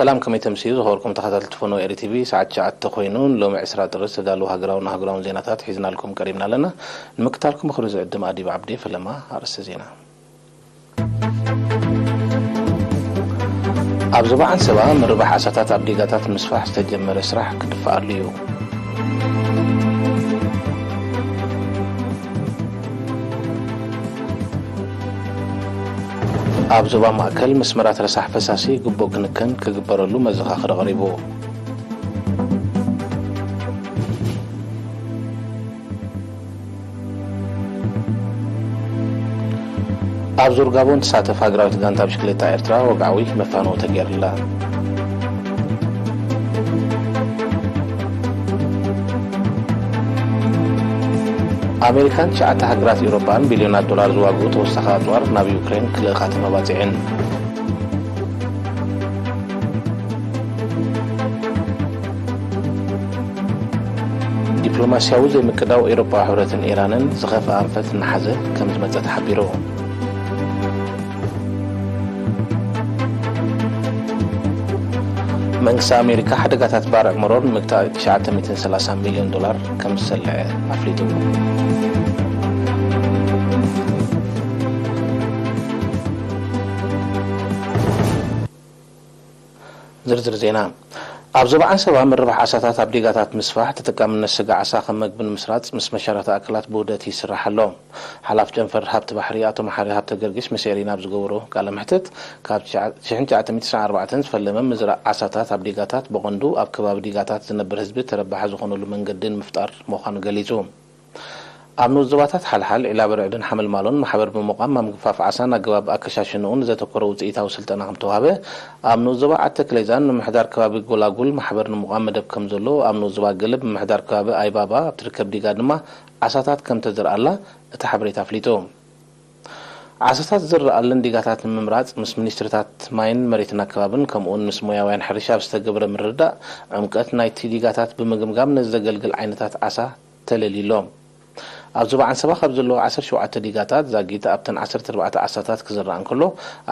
ሰላም፣ ከመይ ተምስዩ ዝኸበርኩም ተኸታተልቲ ፎኖ ኤሪ ቲቪ? ሰዓት ትሽዓተ ኮይኑ፣ ሎሚ ዕስራ ጥሪ ዝተዳለዉ ሃገራውን ኣህጉራውን ዜናታት ሒዝናልኩም ቀሪብና ኣለና። ንምክታልኩም ብኽብሪ ዝዕድም ኣዲብ ዓብዲ። ፈለማ ኣርእስተ ዜና። ኣብ ዞባ ዓንሰባ ምርባሕ ዓሳታት ኣብ ዲጋታት ምስፋሕ ዝተጀመረ ስራሕ ክድፈኣሉ እዩ። ኣብ ዞባ ማእከል መስመራት ረሳሕ ፈሳሲ ግቡእ ክንክን ክግበረሉ መዘኻኸሪ ቀሪቡ። ኣብ ዙር ጋቦን ትሳተፍ ሃገራዊት ጋንታ ብሽክሌታ ኤርትራ ወግዓዊ መፋነዊ ተገይሩላ። ኣሜሪካን ትሽዓተ ሃገራት ኤውሮጳን ቢልዮናት ዶላር ዝዋግኡ ተወሳኺ ኣጽዋር ናብ ዩክሬን ክልእኻ ተመባጺዐን። ዲፕሎማስያዊ ዘይምቅዳው ኤውሮጳዊ ሕብረትን ኢራንን ዝኸፍአ ኣንፈት እናሓዘ ከም ዝመጸ ተሓቢሩ። መንግስቲ ኣሜሪካ ሓደጋታት ባርዕ መሮር ንምግታእ ትሽዓተ ሚእትን ሰላሳን ሚልዮን ዶላር ከም ዝሰልዐ ኣፍሊጡ። ዝርዝር ዜና። ኣብ ዞባ ዓንሰባ ምርባሕ ዓሳታት ኣብ ዲጋታት ምስፋሕ፣ ተጠቃምነት ስጋ ዓሳ ከም መግቢ ንምስራጽ ምስ መሻርኽቲ ኣካላት ብውህደት ይስራሕ ኣሎ። ሓላፊ ጨንፈር ሃብቲ ባሕሪ ኣቶ መሓሪ ሃብተ ገርጊስ ምስ ኤሪና ኣብ ዝገበሮ ቃለ መሕትት፣ ካብ ትሽዓተ ሚእቲ ዕስራን ኣርባዕተን ዝፈለመ ምዝራእ ዓሳታት ኣብ ዲጋታት፣ ብቐንዱ ኣብ ከባቢ ዲጋታት ዝነብር ህዝቢ ተረባሒ ዝኾነሉ መንገዲ ንምፍጣር ምዃኑ ገሊጹ። ኣብ ንኡስ ዞባታት ሓልሓል፣ ዒላበርዕድን ሓመልማሎን ማሕበር ብምቋም ኣብ ምግፋፍ ዓሳን ኣገባብ ኣከሻሽንኡን ዘተኮረ ውጽኢታዊ ስልጠና ከም ተዋህበ፣ ኣብ ንኡስ ዞባ ዓዲ ክሌዛን ምምሕዳር ከባቢ ጎላጉል ማሕበር ንምቋም መደብ ከም ዘሎ፣ ኣብ ንኡስ ዞባ ገለ ብምምሕዳር ከባቢ ኣይባባ ኣብ ትርከብ ዲጋ ድማ ዓሳታት ከም ተዘርኣላ እቲ ሓበሬታ ኣፍሊጡ። ዓሳታት ዝዝረኣለን ዲጋታት ንምምራጽ ምስ ሚኒስትሪታት ማይን መሬትን ኣከባብን ከምኡውን ምስ ሞያውያን ሕርሻ ኣብ ዝተገብረ ምርድዳእ፣ ዕምቀት ናይቲ ዲጋታት ብምግምጋም ነዚ ዘገልግል ዓይነታት ዓሳ ተለልዩ ኣሎ። ኣብ ዞባ ዓንሰባ ካብ ዘለዉ ዓሰርተ ሸውዓተ ዲጋታት ዛጊት ኣብተን ዓሰርተ ኣርባዕተ ዓሳታት ክዝራእ እንከሎ፣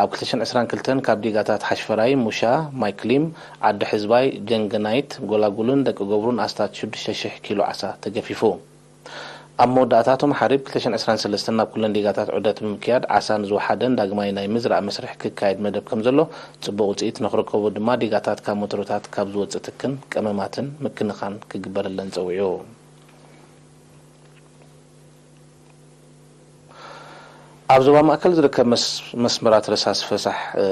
ኣብ ክልተ ሽሕን ዕስራን ክልተን ካብ ዲጋታት ሓሽፈራይ፣ ሙሻ፣ ማይክሊም፣ ዓዲ ሕዝባይ፣ ጀንገናይት፣ ጎላጉልን ደቂ ገብሩን ኣስታት ሽዱሽተ ሽሕ ኪሎ ዓሳ ተገፊፉ። ኣብ መወዳእታ እቶም ሓሪብ ክልተ ሽሕን ዕስራን ሰለስተን ናብ ኩለን ዲጋታት ዑደት ብምክያድ ዓሳ ንዝወሓደን ዳግማይ ናይ ምዝራእ መስርሕ ክካየድ መደብ ከም ዘሎ፣ ጽቡቕ ውጽኢት ንኽርከቦ ድማ ዲጋታት ካብ ሞተሮታት ካብ ዝወጽእ ትክን ቀመማትን ምክንኻን ክግበረለን ጸዊዑ። ኣብ ዞባ ማእከል ዝርከብ መስ-፣ መስመራት ረሳስ ፈሳሕ፣ እ፣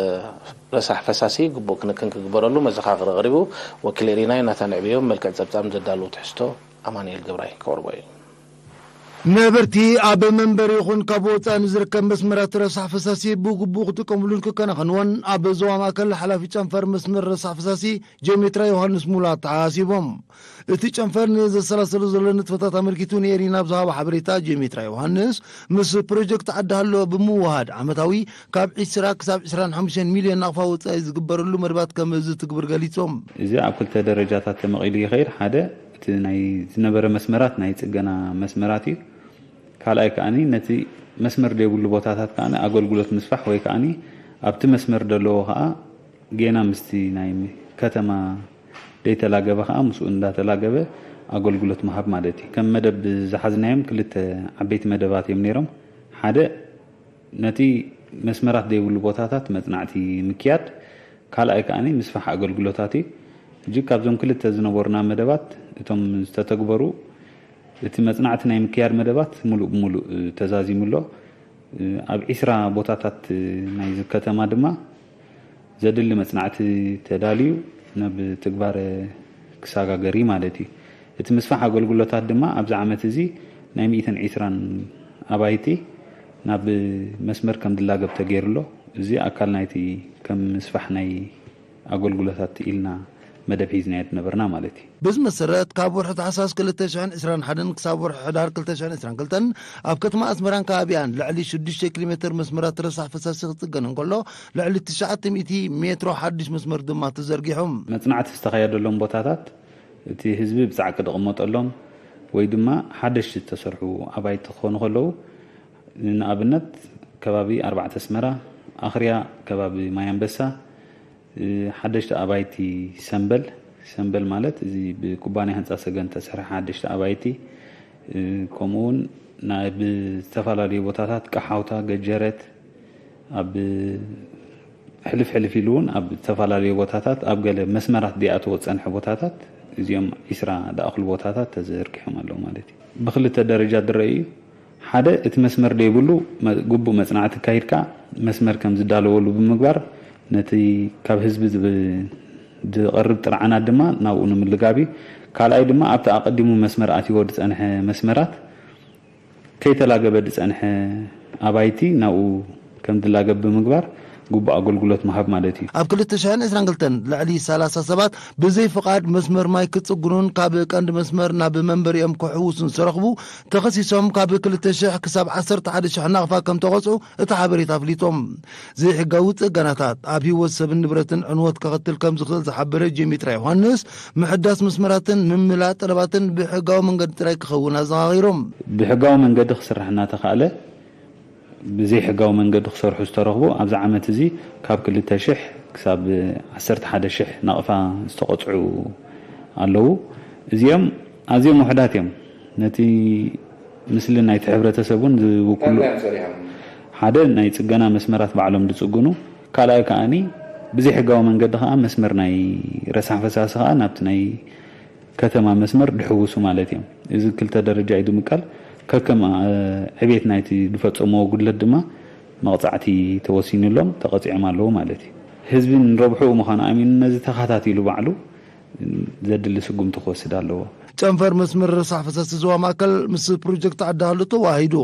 ረሳሕ ፈሳሲ ግቡእ ክንክን ክግበረሉ መዘኻኸሪ ቀሪቡ። ወኪል ኤሪና ዮናታን ዕብዮ ብመልክዕ ጸብጻብ ንዘዳለዎ ትሕዝቶ ኣማኑኤል ገብራይ ከቕርቦ እዩ። ነበርቲ ኣብ መንበሪ ይኹን ካብ ወጻኢ ንዝርከብ መስመራት ረሳሕ ፈሳሲ ብግቡእ ክጥቀምሉን ክከናኸንዎን ኣብ ዞባ ማእከል ሓላፊ ጨንፈር መስመር ረሳሕ ፈሳሲ ጂኦሜትራ ዮሃንስ ሙላት ተሓሳሲቦም። እቲ ጨንፈር ንዘሰላሰሎ ዘሎ ንጥፈታት ኣመልኪቱ ንኤሪና ኣብ ዝሃቦ ሓበሬታ፣ ጂኦሜትራ ዮሃንስ ምስ ፕሮጀክት ዓዲ ሃሎ ብምውሃድ ዓመታዊ ካብ ዕስራ ክሳብ ዕስራን ሓሙሽተን ሚልዮን ናቕፋ ወጻኢ ዝግበረሉ መደባት ከም ዝትግብር ገሊጾም። እዚ ኣብ ክልተ ደረጃታት ተመቒሉ ይኸይድ። ሓደ፣ እቲ ናይ ዝነበረ መስመራት ናይ ጽገና መስመራት እዩ። ካልኣይ ከኣኒ ነቲ መስመር ዘይብሉ ቦታታት ከኣ ኣገልግሎት ምስፋሕ ወይ ከኣኒ ኣብቲ መስመር ዘለዎ ከኣ ጌና ምስቲ ናይ ከተማ ዘይተላገበ ከኣ ምስኡ እንዳተላገበ ኣገልግሎት ምሃብ ማለት እዩ። ከም መደብ ዝሓዝናዮም ክልተ ዓበይቲ መደባት እዮም ነይሮም። ሓደ ነቲ መስመራት ዘይብሉ ቦታታት መጽናዕቲ ምክያድ፣ ካልኣይ ከኣኒ ምስፋሕ ኣገልግሎታት እዩ። ሕጂ ካብዞም ክልተ ዝነበሩና መደባት እቶም ዝተተግበሩ፣ እቲ መጽናዕቲ ናይ ምክያድ መደባት ምሉእ ብምሉእ ተዛዚሙ ኣሎ። ኣብ ዒስራ ቦታታት ናይዚ ከተማ ድማ ዘድሊ መጽናዕቲ ተዳልዩ ናብ ትግባረ ክሰጋገር እዩ ማለት እዩ። እቲ ምስፋሕ ኣገልግሎታት ድማ ኣብዚ ዓመት እዚ ናይ ሚእትን ዒስራን ኣባይቲ ናብ መስመር ከም ዝላገብ ተገይሩ ኣሎ። እዚ ኣካል ናይቲ ከም ምስፋሕ ናይ ኣገልግሎታት ኢልና መደብ ሒዝናዮ ዝነበርና ማለት እዩ። በዚ መሰረት፣ ካብ ወርሒ ታሕሳስ ክልተ ሽሕን ዕስራን ሓደን ክሳብ ወርሒ ሕዳር ክልተ ሽሕን ዕስራን ክልተን ኣብ ከተማ ኣስመራን ከባቢኣን ልዕሊ ሽዱሽተ ኪሎ ሜትር መስመራት ረሳሕ ፈሳሲ ክጽገን እንከሎ፣ ልዕሊ ትሽዓተ ሚእቲ ሜትሮ ሓድሽ መስመር ድማ ተዘርጊሑ። መጽናዕቲ ዝተኻየደሎም ቦታታት፣ እቲ ህዝቢ ብጻዕቂ ዝቕመጠሎም ወይ ድማ ሓደሽቲ ዝተሰርሑ ኣባይቲ ክኾኑ ከለዉ፣ ንኣብነት ከባቢ ኣርባዕተ ኣስመራ፣ ኣኽርያ ከባቢ ማይ ኣንበሳ፣ ሓደሽቲ ኣባይቲ ሰምበል፣ ሰምበል ማለት እዚ ብኩባንያ ህንፃ ሰገን ተሰርሐ ሓደሽቲ ኣባይቲ፣ ከምኡ እውን ናብ ዝተፈላለዩ ቦታታት ቀሓውታ፣ ገጀረት፣ ኣብ ሕልፍ ሕልፍ ኢሉ እውን ኣብ ዝተፈላለዩ ቦታታት ኣብ ገለ መስመራት ዲኣተዎ ዝፀንሐ ቦታታት እዚኦም ዒስራ ዝኣኽሉ ቦታታት ተዘርጊሖም ኣለዉ ማለት እዩ። ብክልተ ደረጃ ዝረአ እዩ። ሓደ እቲ መስመር ደይብሉ ግቡእ መፅናዕቲ ኣካይድካ መስመር ከም ዝዳለወሉ ብምግባር ነቲ ካብ ህዝቢ ዝቐርብ ጥርዓናት ድማ ናብኡ ንምልጋብ እዩ። ካልኣይ ድማ ኣብቲ ኣቐዲሙ መስመር ኣትይዎ ዝፀንሐ መስመራት ከይተላገበ ዝፀንሐ ኣባይቲ ናብኡ ከም ዝላገብ ብምግባር ግቡእ ኣገልግሎት ምሃብ ማለት እዩ። ኣብ ክልተ ሽሕን ዕስራን ክልተን ልዕሊ ሰላሳ ሰባት ብዘይ ፍቓድ መስመር ማይ ክጽግኑን ካብ ቀንዲ መስመር ናብ መንበሪኦም ክሕውሱን ዝተረኽቡ ተኸሲሶም ካብ ክልተ ሽሕ ክሳብ ዓሰርተ ሓደ ሽሕ ናቕፋ ከም ተቐጽዑ እቲ ሓበሬታ ኣፍሊጦም። ዘይሕጋዊ ጽገናታት ኣብ ህይወት ሰብን ንብረትን ዕንወት ከኸትል ከም ዝኽእል ዝሓበረ ጂኦሜትራ ዮሃንስ፣ ምሕዳስ መስመራትን ምምላእ ጠለባትን ብሕጋዊ መንገዲ ጥራይ ክኸውን ኣዘኻኺሮም። ብሕጋዊ መንገዲ ክስራሕ እናተኻእለ ብዘይሕጋዊ መንገዲ ክሰርሑ ዝተረኽቡ ኣብዚ ዓመት እዚ ካብ ክልተ ሽሕ ክሳብ ዓሰርተ ሓደ ሽሕ ናቕፋ ዝተቐፅዑ ኣለዉ። እዚኦም ኣዝዮም ውሕዳት እዮም። ነቲ ምስሊ ናይቲ ሕብረተሰብ እውን ዝውክሉ ሓደ ናይ ፅገና መስመራት ባዕሎም ዝፅግኑ፣ ካልኣይ ከዓኒ ብዘይሕጋዊ መንገዲ ከዓ መስመር ናይ ረሳሕ ፈሳሲ ከዓ ናብቲ ናይ ከተማ መስመር ድሕውሱ ማለት እዮም። እዚ ክልተ ደረጃ እዩ ድምቀል። ከከም ዕቤት ናይቲ ዝፈፀምዎ ጉድለት ድማ መቕፃዕቲ ተወሲኑሎም ተቐፂዖም ኣለዉ ማለት እዩ። ህዝቢ ንረብሕኡ ምዃኑ ኣሚኑ ነዚ ተኸታቲሉ ባዕሉ ዘድሊ ስጉምቲ ክወስድ ኣለዎ። ጨንፈር መስመር ረሳሕ ፈሳሲ ዞባ ማእከል ምስ ፕሮጀክት ዓዲ ሃሎ ተዋሂዱ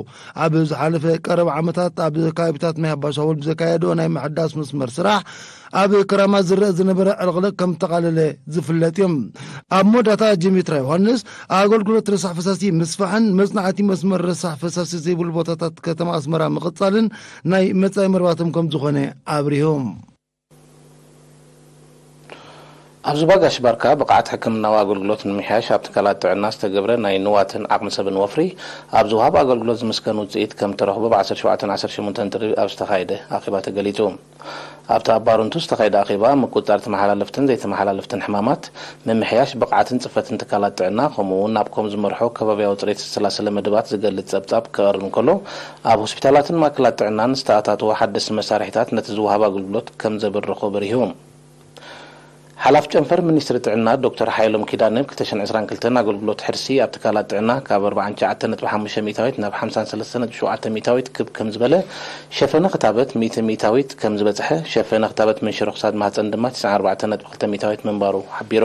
ኣብ ዝሓለፈ ቀረብ ዓመታት ኣብ ከባቢታት ማይ ኣባሻወል ብዘካየዶ ናይ ምሕዳስ መስመር ስራሕ ኣብ ክራማት ዝረአ ዝነበረ ዕልቕልቕ ከም ተቓለለ ዝፍለጥ እዩ። ኣብ መወዳእታ ጂኦሜትራ ዮሃንስ ኣገልግሎት ረሳሕ ፈሳሲ ምስፋሕን መጽናዕቲ መስመር ረሳሕ ፈሳሲ ዘይብሉ ቦታታት ከተማ ኣስመራ ምቕጻልን ናይ መጻኢ መርባቶም ከም ዝኾነ ኣብሪሁ። ኣብ ዞባ ጋሽ ባርካ ብቕዓት ሕክምናዊ ኣገልግሎት ንምምሕያሽ ኣብ ትካላት ጥዕና ዝተገብረ ናይ ንዋትን ዓቕሚ ሰብን ወፍሪ ኣብ ዝወሃብ ኣገልግሎት ዝምስገን ውፅኢት ከም ተረኽቦ ብ ዓሰርተ ሸውዓተ ዓሰርተ ሸሞንተ ጥሪ ኣብ ዝተኻየደ ኣኼባ ተገሊፁ። ኣብቲ ኣብ ባረንቱ ዝተኻየደ ኣኼባ ምቁፅፃር ተመሓላለፍትን ዘይተመሓላለፍትን ሕማማት፣ ምምሕያሽ ብቕዓትን ፅፈትን ትካላት ጥዕና ከምኡ እውን ናብ ኮም ዝመርሖ ከባብያዊ ፅሬት ዝተሰላሰለ መደባት ዝገልፅ ፀብፃብ ክቐርብ እንከሎ፣ ኣብ ሆስፒታላትን ማእከላት ጥዕናን ዝተኣታተወ ሓደስቲ መሳርሒታት ነቲ ዝወሃብ ኣገልግሎት ከም ዘበረኾ በሪሁ። ሓላፊ ጨንፈር ሚኒስትሪ ጥዕና ዶክተር ሓይሎም ኪዳነ ብ ክልተ ሽሕን ዕስራን ክልተን ኣገልግሎት ሕርሲ ኣብ ትካላት ጥዕና ካብ ኣርባዓን ትሽዓተን ነጥቢ ሓሙሽተ ሚእታዊት ናብ ሓምሳን ሰለስተን ነጥቢ ሸውዓተ ሚእታዊት ክብ ከም ዝበለ፣ ሸፈነ ክታበት ሚእቲ ሚእታዊት ከም ዝበጽሐ፣ ሸፈነ ክታበት መንሽሮ ክሳድ ማህጸን ድማ ትስዓን ኣርባዕተን ነጥቢ ክልተ ሚእታዊት ምንባሩ ሓቢሩ።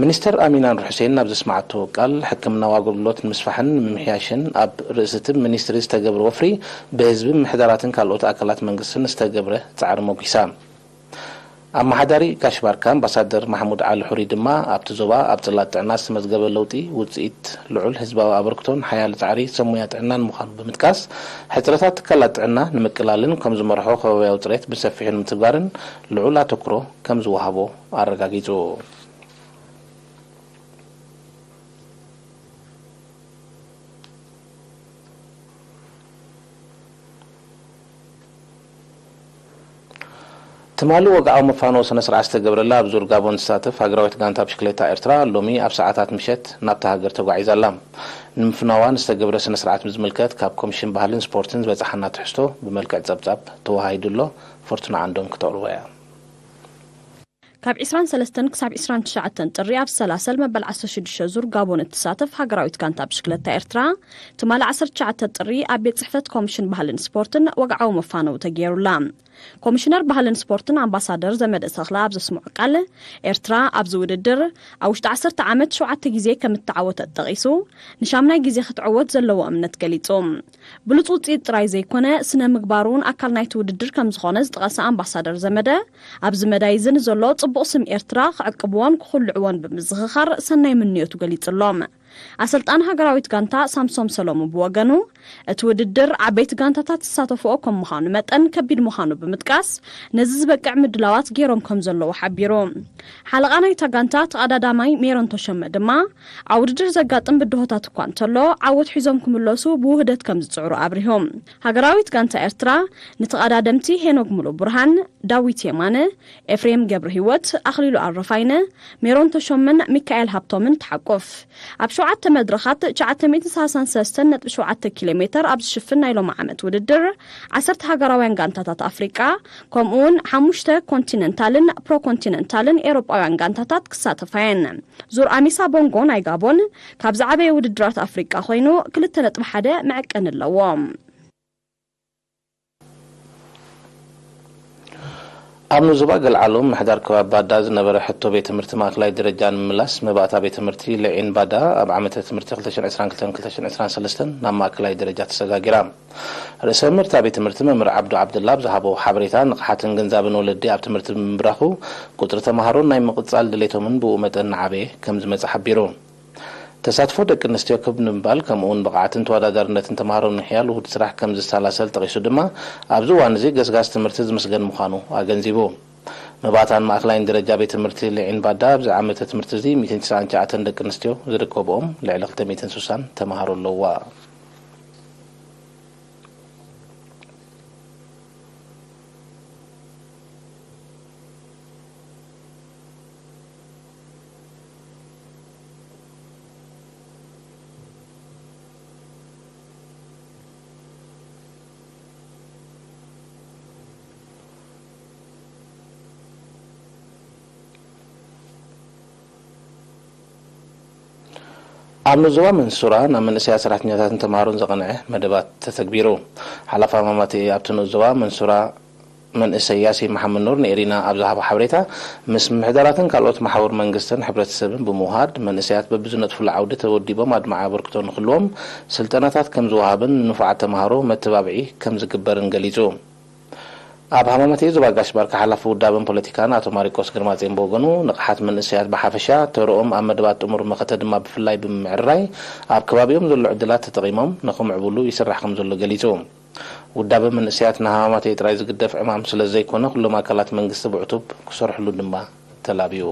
ሚኒስተር ኣሚን ኣንር ሑሴን ናብ ዘስመዓቶ ቃል፣ ሕክምናዊ ኣገልግሎት ንምስፋሕን ንምምሕያሽን ኣብ ርእሲ እቲ ሚኒስትሪ ዝተገብረ ወፍሪ ብህዝቢ ምምሕዳራትን ካልኦት ኣካላት መንግስትን ዝተገብረ ጻዕሪ ሞጒሳ። ኣመሓዳሪ ጋሽ ባርካ ኣምባሳደር ማሕሙድ ዓሊ ሑሪ ድማ ኣብቲ ዞባ ኣብ ጽላት ጥዕና ዝተመዝገበ ለውጢ ውጽኢት ልዑል ህዝባዊ ኣበርክቶን ሓያል ጻዕሪ ሰብ ሞያ ጥዕናን ምዃኑ ብምጥቃስ፣ ሕጽረታት ትካላት ጥዕና ንምቅላልን ከም ዝመርሖ ከባብያዊ ጽሬት ብሰፊሑ ንምትግባርን ልዑል ኣተኩሮ ከም ዝወሃቦ ኣረጋጊጹ። ትማሊ ወግዓዊ መፋነዊ ስነ ስርዓት ዝተገብረላ ኣብ ዙር ጋቦን ትሳተፍ ሃገራዊት ጋንታ ብሽክሌታ ኤርትራ ሎሚ ኣብ ሰዓታት ምሸት ናብታ ሃገር ተጓዒዛ ኣላ። ንምፍናዋ ንዝተገብረ ስነ ስርዓት ብዝምልከት ካብ ኮሚሽን ባህልን ስፖርትን ዝበጽሓና ትሕዝቶ ብመልክዕ ጸብጻብ ተወሃሂዱ ኣሎ። ፎርቱና ዓንዶም ክተቕርቦ እያ። ካብ ዕስራን ሰለስተን ክሳብ ዕስራን ትሽዓተን ጥሪ ኣብ ዝሰላሰል መበል ዓሰርተ ሽዱሽተ ዙር ጋቦን እትሳተፍ ሃገራዊት ጋንታ ብሽክለታ ኤርትራ፣ ትማሊ ዓሰርተ ትሽዓተ ጥሪ ኣብ ቤት ጽሕፈት ኮሚሽን ባህልን ስፖርትን ወግዓዊ መፋነዊ ተገይሩላ። ኮሚሽነር ባህልን ስፖርትን ኣምባሳደር ዘመደ ተኽለ ኣብ ዘስምዖ ቃል፣ ኤርትራ ኣብዚ ውድድር ኣብ ውሽጢ ዓሰርተ ዓመት ሸውዓተ ግዜ ከም እተዓወተት ጠቒሱ፣ ንሻምናይ ግዜ ክትዕወት ዘለዎ እምነት ገሊጹ። ብሉጽ ውጽኢት ጥራይ ዘይኮነ፣ ስነ ምግባር እውን ኣካል ናይቲ ውድድር ከም ዝኾነ ዝጠቐሰ ኣምባሳደር ዘመደ፣ ኣብዚ መዳይ እዚ ንዘሎ ጽቡቕ ስም ኤርትራ ክዕቅብዎን ክኹልዕዎን ብምዝኽኻር ሰናይ ምንዮቱ ገሊጹሎም። ኣሰልጣኒ ሃገራዊት ጋንታ ሳምሶም ሰሎሙ ብወገኑ፣ እቲ ውድድር ዓበይቲ ጋንታታት ዝሳተፍኦ ከም ምዃኑ መጠን ከቢድ ምዃኑ ብምጥቃስ፣ ነዚ ዝበቅዕ ምድላዋት ገይሮም ከም ዘለዉ ሓቢሩ። ሓለቓ ናይታ ጋንታ ተቐዳዳማይ ሜሮን ተሾመ ድማ፣ ኣብ ውድድር ዘጋጥም ብድሆታት እኳ እንተሎ፣ ዓወት ሒዞም ክምለሱ ብውህደት ከም ዝጽዕሩ ኣብሪሁ። ሃገራዊት ጋንታ ኤርትራ ንተቐዳደምቲ ሄኖግ ሙሉ ብርሃን፣ ዳዊት የማነ፣ ኤፍሬም ገብረሂወት፣ ኣኽሊሉ ኣረፋይነ፣ ሜሮን ተሾመን ሚካኤል ሃብቶምን ትሓቁፍ። ኣብ ሸውዓተ መድረኻት ትሽዓተ ሚእትን ሰላሳን ሰለስተን ነጥቢ ሸውዓተ ኪሎ ሜተር ኣብ ዝሽፍን ናይ ሎሚ ዓመት ውድድር፣ ዓሰርተ ሃገራውያን ጋንታታት ኣፍሪቃ፣ ከምኡውን ሓሙሽተ ኮንቲነንታልን ፕሮኮንቲነንታልን ኤውሮጳውያን ጋንታታት ክሳተፋ እየን። ዙር ኣሚሳ ቦንጎ ናይ ጋቦን ካብ ዝዓበየ ውድድራት ኣፍሪቃ ኮይኑ፣ ክልተ ነጥቢ ሓደ መዐቀኒ ኣለዎ። ኣብ ኑዞባ ገልዓሎ ምምሕዳር ከባቢ ባዳ ዝነበረ ሕቶ ቤት ትምህርቲ ማእከላይ ደረጃ ንምምላስ፣ መባእታ ቤት ትምህርቲ ልዒን ባዳ ኣብ ዓመተ ትምህርቲ ክልተ ሽሕን ዕስራን ክልተን ክልተ ሽሕን ዕስራን ሰለስተን ናብ ማእከላይ ደረጃ ተሰጋጊራ። ርእሰ መምህር እታ ቤት ትምህርቲ መምህር ዓብዱ ዓብደላ ኣብ ዝሃቦ ሓበሬታ፣ ንቕሓትን ግንዛብን ወለዲ ኣብ ትምህርቲ ብምብራኹ፣ ቁጽሪ ተማሃሮ ናይ ምቕጻል ድሌቶምን ብኡ መጠን እናዓበየ ከም ዝመጸ ሓቢሩ። ተሳትፎ ደቂ ኣንስትዮ ክብ ንምባል፣ ከምኡውን ብቕዓትን ተወዳዳርነትን ተማሃሮ ንምሕያል ውሁድ ስራሕ ከም ዝሰላሰል ጠቒሱ ድማ፣ ኣብዚ እዋን እዚ ገስጋስ ትምህርቲ ዝምስገን ምዃኑ ኣገንዚቡ። መባእታን ማእከላይን ደረጃ ቤት ትምህርቲ ልዒን ባዳ ኣብዚ ዓመተ ትምህርቲ እዚ ሚእትን ትስዓን ትሽዓተን ደቂ ኣንስትዮ ዝርከብኦም ልዕሊ ክልተ ሚእትን ስሳን ተማሃሮ ኣለውዋ። ኣብ ንኡስ ዞባ መንሱራ ናብ መንእሰያት ሰራሕተኛታትን ተምሃሮን ዘቐንዐ መደባት ተተግቢሩ። ሓላፊ ሃማማተኤ ኣብቲ ንኡስ ዞባ መንሱራ መንእሰይ ያሲን መሓመድ ኑር ንኤሪና ኣብ ዝሃቦ ሓበሬታ፣ ምስ ምምሕዳራትን ካልኦት መሓውር መንግስትን ሕብረተሰብን ብምውሃድ፣ መንእሰያት በብዝነጥፉሉ ዓውዲ ተወዲቦም ኣድማዒ ኣበርክቶ ንክህልዎም ስልጠናታት ከም ዝወሃብን ንንፉዓት ተምሃሮ መተባብዒ ከም ዝግበርን ገሊጹ። ኣብ ሃማማተኤ ዞባ ጋሽ ባርካ ሓላፊ ውዳበን ፖለቲካን ኣቶ ማሪቆስ ግርማጼን ብወገኑ፣ ንቕሓት መንእሰያት ብሓፈሻ፣ ተርኦም ኣብ መደባት ጥሙር መኸተ ድማ ብፍላይ ብምምዕርራይ፣ ኣብ ከባቢኦም ዘሎ ዕድላት ተጠቒሞም ንኽምዕብሉ ይስራሕ ከም ዘሎ ገሊጹ። ውዳበ መንእሰያት ንሃማማተኤ ጥራይ ዝግደፍ ዕማም ስለ ዘይኮነ፣ ኩሎም ኣካላት መንግስቲ ብዕቱብ ክሰርሕሉ ድማ ተላብዩ።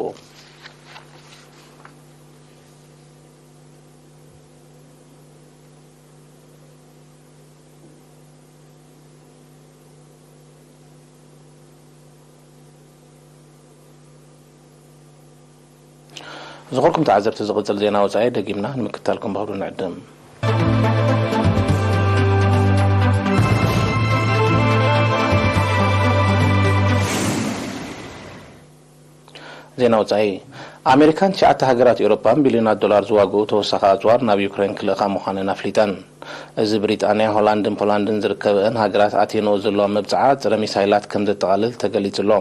ዝኸበርኩም ተዓዘብቲ፣ ዝቕጽል ዜና ወጻኢ ደጊምና ንምክታልኩም ብኽብሪ ንዕድም። ዜና ወጻኢ። ኣሜሪካን ትሽዓተ ሃገራት ኤውሮጳን ቢልዮናት ዶላር ዝዋግኡ ተወሳኺ ኣጽዋር ናብ ዩክሬን ክልእኻ ምዃነን ኣፍሊጠን። እዚ ብሪጣንያ፣ ሆላንድን ፖላንድን ዝርከበአን ሃገራት ኣትየንኦ ዘለዋ መብጽዓ ጸረ ሚሳይላት ከም ዘጠቓልል ተገሊጹ ኣሎ።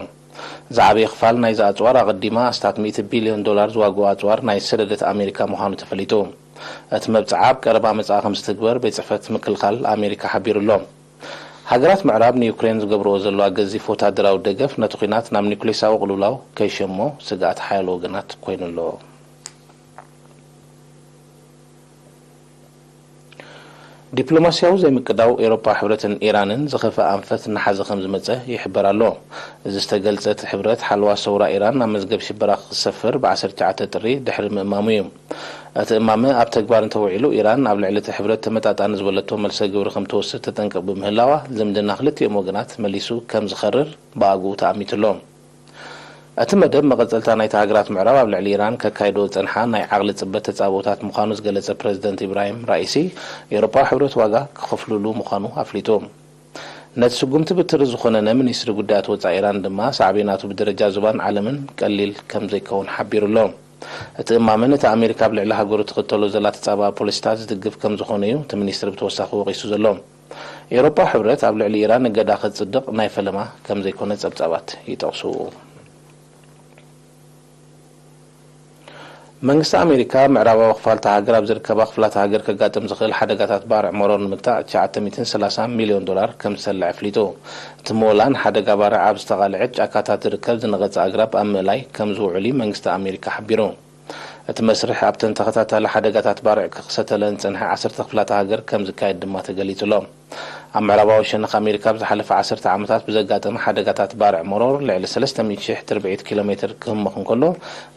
ዝዓበየ ክፋል ናይዚ ኣጽዋር ኣቐዲማ ኣስታት ሚእቲ ቢልዮን ዶላር ዝዋግኡ ኣጽዋር ናይ ዝሰደደት ኣሜሪካ ምዃኑ ተፈሊጡ። እቲ መብጽዓ ኣብ ቀረባ መጻኢ ከም ዝትግበር ቤት ጽሕፈት ምክልኻል ኣሜሪካ ሓቢሩ ኣሎ። ሃገራት ምዕራብ ንዩክሬን ዝገብርኦ ዘለዋ ገዚፍ ወታደራዊ ደገፍ ነቲ ኲናት ናብ ኒኩሌሳዊ ቅልውላው ከይሸሞ ስግኣት ሓያሎ ወገናት ኮይኑ ኣሎ። ዲፕሎማስያዊ ዘይምቅዳው ኤውሮጳ ሕብረትን ኢራንን ዝኸፍአ ኣንፈት እናሓዘ ከም ዝመጸ ይሕበር ኣሎ። እዚ ዝተገልጸ፣ እቲ ሕብረት ሓለዋ ሰውራ ኢራን ናብ መዝገብ ሽበራ ክሰፍር ብ ዓሰርተ ትሽዓተ ጥሪ ድሕሪ ምእማሙ እዩ። እቲ እማመ ኣብ ተግባር እንተውዒሉ፣ ኢራን ኣብ ልዕሊ እቲ ሕብረት ተመጣጣኒ ዝበለቶ መልሰ ግብሪ ከም ትወስድ ተጠንቅቕ ብምህላዋ፣ ዝምድና ክልቲኦም ወገናት መሊሱ ከም ዝኸርር ብኣግኡ ተኣሚቱ ኣሎ። እቲ መደብ መቐጸልታ ናይቲ ሃገራት ምዕራብ ኣብ ልዕሊ ኢራን ከካይዶ ዝጸንሓ ናይ ዓቕሊ ጽበት ተጻብኦታት ምዃኑ ዝገለጸ ፕረዚደንት ኢብራሂም ራኢሲ፣ ኤውሮጳዊ ሕብረት ዋጋ ክኸፍልሉ ምዃኑ ኣፍሊጡ። ነቲ ስጉምቲ ብትሪ ዝኾነነ ሚኒስትሪ ጉዳያት ወጻኢ ኢራን ድማ፣ ሳዕቤናቱ ብደረጃ ዞባን ዓለምን ቀሊል ከም ዘይከውን ሓቢሩ ኣሎ። እቲ እማመ ነቲ ኣሜሪካ ኣብ ልዕሊ ሃገሩ ትኽተሎ ዘላ ተጻባኢ ፖሊሲታት ዝድግፍ ከም ዝኾነ እዩ እቲ ሚኒስትሪ ብተወሳኺ ወቒሱ ዘሎ። ኤውሮጳዊ ሕብረት ኣብ ልዕሊ ኢራን እገዳ ከጽድቕ ናይ ፈለማ ከም ዘይኮነ ጸብጻባት ይጠቕሱ። መንግስቲ ኣሜሪካ፣ ምዕራባዊ ክፋል እታ ሃገር ኣብ ዝርከባ ክፍላት ሃገር ከጋጥም ዝኽእል ሓደጋታት ባርዕ መሮር ንምግታእ ትሽዓተ ሚእትን ሰላሳን ሚልዮን ዶላር ከም ዝሰልዕ ኣፍሊጡ። እቲ ምወላ ንሓደጋ ባርዕ ኣብ ዝተቓልዐት ጫካታት ዝርከብ ዝነቐጸ ኣግራብ ኣብ ምእላይ ከም ዝውዕል እዩ መንግስቲ ኣሜሪካ ሓቢሩ። እቲ መስርሕ ኣብተን ተኸታታሊ ሓደጋታት ባርዕ ክኽሰተለን ዝጸንሐ ዓሰርተ ክፍላተ ሃገር ከም ዝካየድ ድማ ተገሊጹ ኣሎ። ኣብ ምዕራባዊ ሸነኽ ኣሜሪካ ኣብ ዝሓለፈ ዓሰርተ ዓመታት ብዘጋጠመ ሓደጋታት ባርዕ መሮር ልዕሊ ሰለስተ ሚእቲ ሺሕ ትርብዒት ኪሎ ሜትር ክህመኽ እንከሎ፣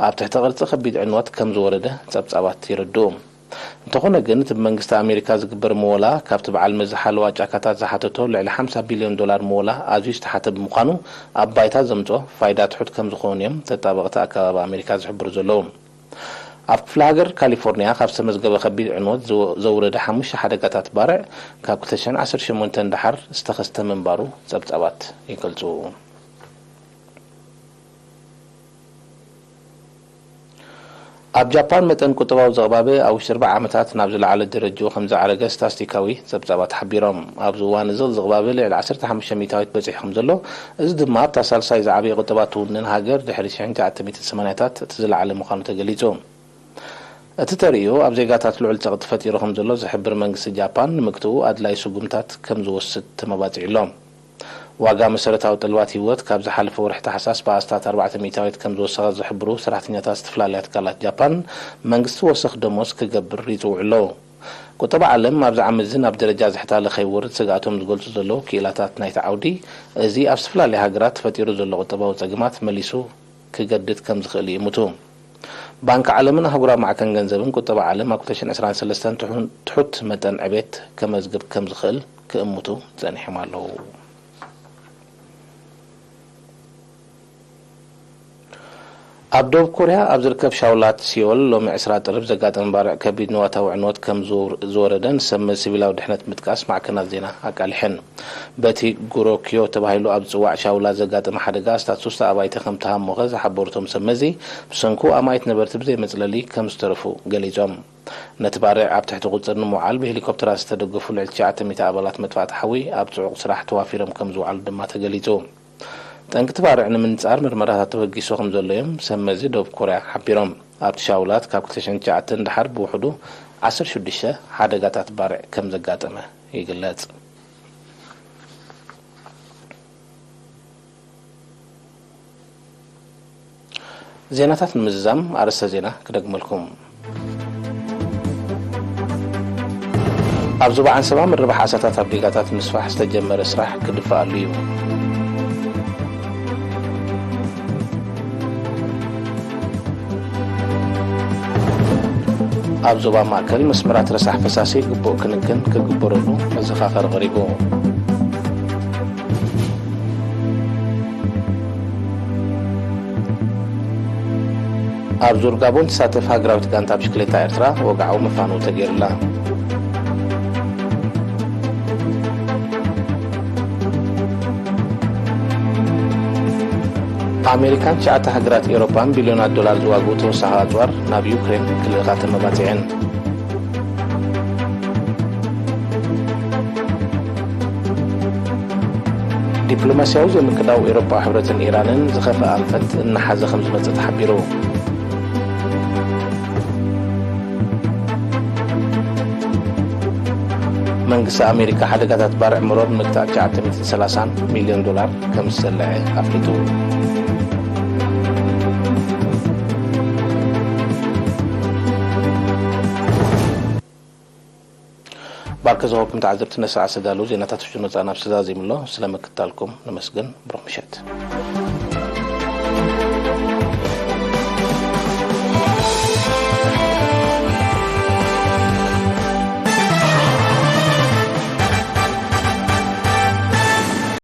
ኣብ ትሕቲ ቅርጺ ከቢድ ዕንወት ከም ዝወረደ ጸብጻባት የረድኡ። እንተኾነ ግን፣ እቲ ብመንግስቲ ኣሜሪካ ዝግበር ምወላ፣ ካብቲ በዓል መዚ ሓለዋ ጫካታት ዝሓተቶ ልዕሊ ሓምሳ ቢልዮን ዶላር ምወላ ኣዝዩ ዝተሓተ ብምዃኑ፣ ኣብ ባይታ ዘምጽኦ ፋይዳ ትሑት ከም ዝኾኑን እዮም ተጣበቕቲ ኣከባቢ ኣሜሪካ ዝሕብሩ ዘለዉ። ኣብ ክፍለ ሃገር ካሊፎርኒያ ካብ ዝተመዝገበ ከቢድ ዕንወት ዘው-፣ ዘውረደ ሓሙሽተ ሓደጋታት ባርዕ፣ ካብ ክልተ ሽሕን ዓሰርተ ሸሞንተን ደሓር ዝተኸስተ ምንባሩ ጸብጻባት ይገልጹ። ኣብ ጃፓን መጠን ቁጠባዊ ዘቕባበ ኣብ ውሽጢ ኣርብዓ ዓመታት ናብ ዝለዓለ ደረጃኡ ከም ዝዓረገ ስታስቲካዊ ጸብጻባት ሓቢሮም። ኣብዚ እዋን እዚ ዝቕባበ ልዕሊ ዓሰርተ ሓሙሽተ ሚእታዊት በጺሑ ከም ዘሎ፣ እዚ ድማ ኣብታ ሳልሳይ ዝዓበየ ቁጠባ ትውንን ሃገር ድሕሪ ሽሕን ትሽዓተ ሚእትን ሰማንያታት እቲ ዝለዓለ ምዃኑ ተገሊጹ። እቲ ተርእዮ ኣብ ዜጋታት ልዑል ጸቕጢ ፈጢሩ ከም ዘሎ ዝሕብር መንግስቲ ጃፓን፣ ንምግትኡ ኣድላይ ስጉምታት ከም ዝወስድ ተመባጺዑ ኣሎ። ዋጋ መሰረታዊ ጠለባት ህይወት ካብ ዝሓለፈ ወርሒ ታሕሳስ ብኣስታት ኣርባዕተ ሚእታዊት ከም ዝወሰኸ ዝሕብሩ ሰራሕተኛታት ዝተፈላለያ ትካላት ጃፓን፣ መንግስቲ ወሰኽ ደሞዝ ክገብር ይጽውዑ ኣለዉ። ቁጠባ ዓለም ኣብዚ ዓመት እዚ ናብ ደረጃ ዝሕታለ ከይወርድ ስግኣቶም ዝገልጹ ዘለዉ ክኢላታት ናይቲ ዓውዲ፣ እዚ ኣብ ዝተፈላለያ ሃገራት ተፈጢሩ ዘሎ ቁጠባዊ ጸገማት መሊሱ ክገድድ ከም ዝኽእል ይእምቱ። ባንኪ ዓለምን ኣህጉራዊ ማዕከን ገንዘብን ቁጠባ ዓለም ኣብ ክልተ ሽሕን ዕስራን ሰለስተን ትሑ-፣ ትሑት መጠን ዕቤት ከመዝግብ ከም ዝኽእል ክእምቱ ጸኒሖም ኣለዉ። ኣብ ደቡብ ኮርያ ኣብ ዝርከብ ሻውላት ሲዮል ሎሚ ዕስራ ጥሪ ብዘጋጠመ ባርዕ ከቢድ ንዋታዊ ዕንወት ከም ዝወር-፣ ዝወረደ ንሰብ መዚ ሲቪላዊ ድሕነት ምጥቃስ ማዕከናት ዜና ኣቃሊሐን። በቲ ጉሮክዮ ተባሂሉ ኣብ ዝጽዋዕ ሻውላ ዘጋጠመ ሓደጋ ኣስታት ሶስተ ኣባይቲ ከም ተሃሞኸ ዝሓበሩ እቶም ሰብ መዚ፣ ብሰንኩ ኣማኢት ነበርቲ ብዘይ መጽለሊ ከም ዝተረፉ ገሊጾም። ነቲ ባርዕ ኣብ ትሕቲ ቁጽጽር ንምውዓል ብሄሊኮፕተራት ዝተደገፉ ልዕሊ ትሽዓተ ሚእቲ ኣባላት መጥፋእቲ ሓዊ ኣብ ጽዑቕ ስራሕ ተዋፊሮም ከም ዝውዓሉ ድማ ተገሊጹ። ጠንቂ እቲ ባርዕ ንምንጻር ምርመራታት ተበጊሱ ከም ዘሎ እዮም ሰብ መዚ ደቡብ ኮርያ ሓቢሮም። ኣብቲ ሻውላት ካብ ክልተ ሽሕን ትሽዓተን ደሓር ብውሕዱ ዓሰርተ ሽዱሽተ ሓደጋታት ባርዕ ከም ዘጋጠመ ይግለጽ። ዜናታት ንምዝዛም ኣርእስተ ዜና ክደግመልኩም። ኣብ ዞባ ዓንሰባ ምርባሕ ዓሳታት ኣብ ዲጋታት ምስፋሕ ዝተጀመረ ስራሕ ክድፋኣሉ እዩ። ኣብ ዞባ ማእከል መስመራት ረሳሕ ፈሳሲ ግቡእ ክንክን ክግበረሉ መዘኻኸሪ ቀሪቡ። ኣብ ዙር ጋቦን ትሳተፍ ሃገራዊት ጋንታ ብሽክሌታ ኤርትራ ወግዓዊ ምፋኑ ተገይሩላ። ኣሜሪካን ትሽዓተ ሃገራት ኤውሮጳን ቢልዮናት ዶላር ዝዋግኡ ተወሳኺ ኣጽዋር ናብ ዩክሬን ክልእኻ ተመባጺዐን። ዲፕሎማስያዊ ዘይምቅዳው ኤውሮጳዊ ሕብረትን ኢራንን ዝኸፍአ ኣንፈት እናሓዘ ከም ዝመጽእ ተሓቢሩ። መንግስቲ ኣሜሪካ ሓደጋታት ባርዕ መሮር ንምግታእ ትሽዓተ ሚእትን ሰላሳን ሚልዮን ዶላር ከም ዝሰልዐ ኣፍሊጡ። ባርከ ዝኸበርኩም ተዓዘብቲ፣ ነሰዓ ዝተዳለዉ ዜናታት ውሽጥን ወጻእን ኣብ ዝተዛዚምሎ ስለ ምክትታልኩም ነመስግን። ብሩኽ ምሸት።